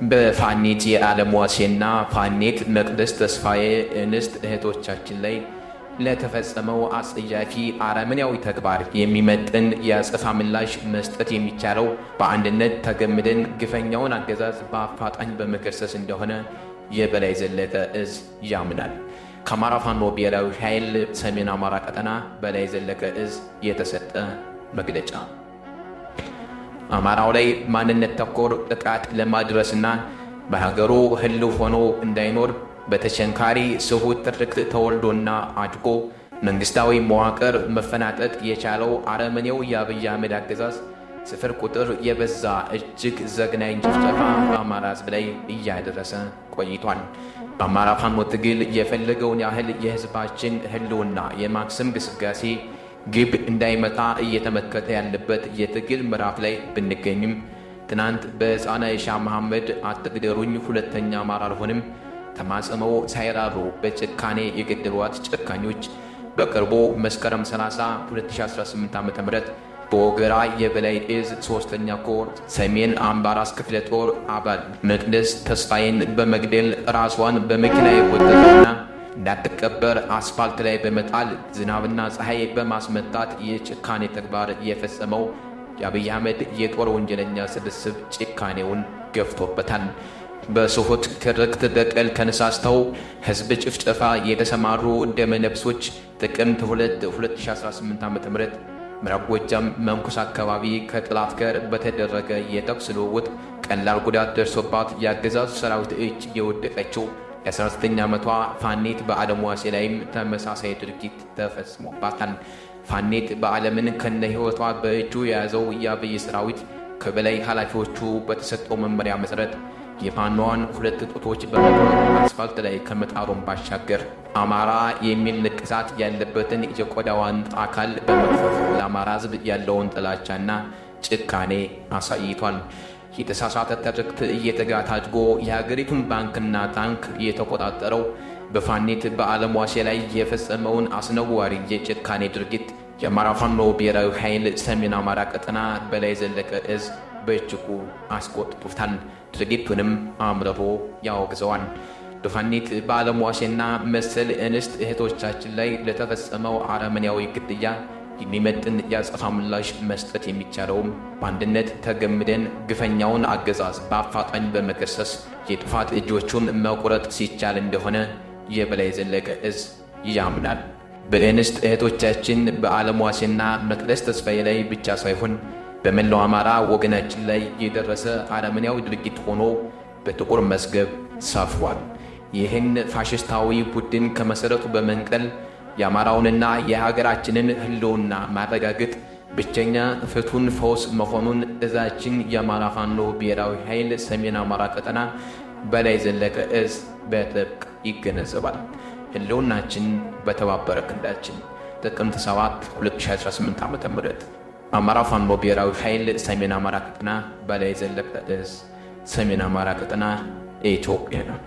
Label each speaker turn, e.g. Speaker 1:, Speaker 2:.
Speaker 1: በፋኒት የዓለም ዋሴና ፋኒት መቅደስ ተስፋዬ እንስት እህቶቻችን ላይ ለተፈጸመው አጸያፊ አረመኔያዊ ተግባር የሚመጥን የአጸፋ ምላሽ መስጠት የሚቻለው በአንድነት ተገምደን ግፈኛውን አገዛዝ በአፋጣኝ በመገርሰስ እንደሆነ የበላይ ዘለቀ እዝ ያምናል። ከአማራ ፋኖ ብሔራዊ ኃይል ሰሜን አማራ ቀጠና በላይ ዘለቀ እዝ የተሰጠ መግለጫ። አማራው ላይ ማንነት ተኮር ጥቃት ለማድረስና በሀገሩ ህልው ሆኖ እንዳይኖር በተቸንካሪ ስሁት ትርክት ተወልዶና አድጎ መንግስታዊ መዋቅር መፈናጠጥ የቻለው አረመኔው የአብይ አህመድ አገዛዝ ስፍር ቁጥር የበዛ እጅግ ዘግናኝ ጭፍጨፋ በአማራ ህዝብ ላይ እያደረሰ ቆይቷል። በአማራ ፋኖ ትግል የፈለገውን ያህል የህዝባችን ህልውና የማክሰም ግስጋሴ ግብ እንዳይመታ እየተመከተ ያለበት የትግል ምዕራፍ ላይ ብንገኝም፣ ትናንት በሕፃን አይሻ መሐመድ "አትግደሉኝ፣ ሁለተኛ አማራ አልሆንም" ተማጽነው ሳይራሩ በጭካኔ የገደሏት ጨካኞች በቅርቡ መስከረም 30 2018 ዓ ም በወገራ የበላይ እዝ ሶስተኛ ኮር ሰሜን አምባራስ ክፍለ ጦር አባል መቅደስ ተስፋዬን በመግደል ራሷን በመኪና የጎተተውና እንዳትቀበር አስፋልት ላይ በመጣል ዝናብና ፀሐይ በማስመታት የጭካኔ ተግባር የፈጸመው የአብይ አህመድ የጦር ወንጀለኛ ስብስብ ጭካኔውን ገፍቶበታል። በስሁት ትርክት በቀል ተነሳስተው ህዝብ ጭፍጨፋ የተሰማሩ ደመነፍሶች ጥቅምት 2 2018 ዓ ም ምዕራብ ጎጃም መንኩስ አካባቢ ከጠላት ጋር በተደረገ የተኩስ ልውውጥ ቀላል ጉዳት ደርሶባት የአገዛዙ ሰራዊት እጅ የወደቀችው የ19 ዓመቷ ፋኔት በዓለም ዋሴ ላይም ተመሳሳይ ድርጊት ተፈጽሞባታል። ፋኔት በዓለምን ከነ ሕይወቷ በእጁ የያዘው የአብይ ሰራዊት ከበላይ ኃላፊዎቹ በተሰጠው መመሪያ መሠረት የፋኖዋን ሁለት ጡቶች በመቁረጥ አስፋልት ላይ ከመጣሩን ባሻገር አማራ የሚል ንቅሳት ያለበትን የቆዳዋን አካል በመግፈፍ ለአማራ ሕዝብ ያለውን ጥላቻና ጭካኔ አሳይቷል። የተሳሳተ ትርክት እየተጋተ አድጎ የሀገሪቱን ባንክና ታንክ የተቆጣጠረው በፋኒት በዓለም ዋሴ ላይ የፈጸመውን አስነዋሪ የጭካኔ ድርጊት የአማራ ፋኖ ብሔራዊ ኃይል ሰሜን አማራ ቀጠና በላይ ዘለቀ እዝ በእጅጉ አስቆጥቶታል። ድርጊቱንም አምርሮ ያወግዘዋል። በፋኒት በዓለም ዋሴና መሰል እንስት እህቶቻችን ላይ ለተፈጸመው አረመኔያዊ ግድያ የሚመጥን የአጸፋ ምላሽ መስጠት የሚቻለውም በአንድነት ተገምደን ግፈኛውን አገዛዝ በአፋጣኝ በመገርሰስ የጥፋት እጆቹን መቁረጥ ሲቻል እንደሆነ የበላይ ዘለቀ እዝ ያምናል። በእንስት እህቶቻችን በዓለም ዋሴና መቅደስ ተስፋዬ ላይ ብቻ ሳይሆን በመላው አማራ ወገናችን ላይ የደረሰ አረመኔያዊ ድርጊት ሆኖ በጥቁር መዝገብ ሰፍሯል። ይህን ፋሽስታዊ ቡድን ከመሠረቱ በመንቀል የአማራውንና የሀገራችንን ሕልውና ማረጋገጥ ብቸኛ ፍቱን ፈውስ መሆኑን እዛችን የአማራ ፋኖ ብሔራዊ ኃይል ሰሜን አማራ ቀጠና በላይ ዘለቀ እዝ በጥብቅ ይገነዘባል። ህልውናችን በተባበረ ክንዳችን። ጥቅምት 7 2018 ዓ ም አማራ ፋኖ ብሔራዊ ኃይል ሰሜን አማራ ቀጠና በላይ ዘለቀ እዝ፣ ሰሜን አማራ ቀጠና፣ ኢትዮጵያ ነው።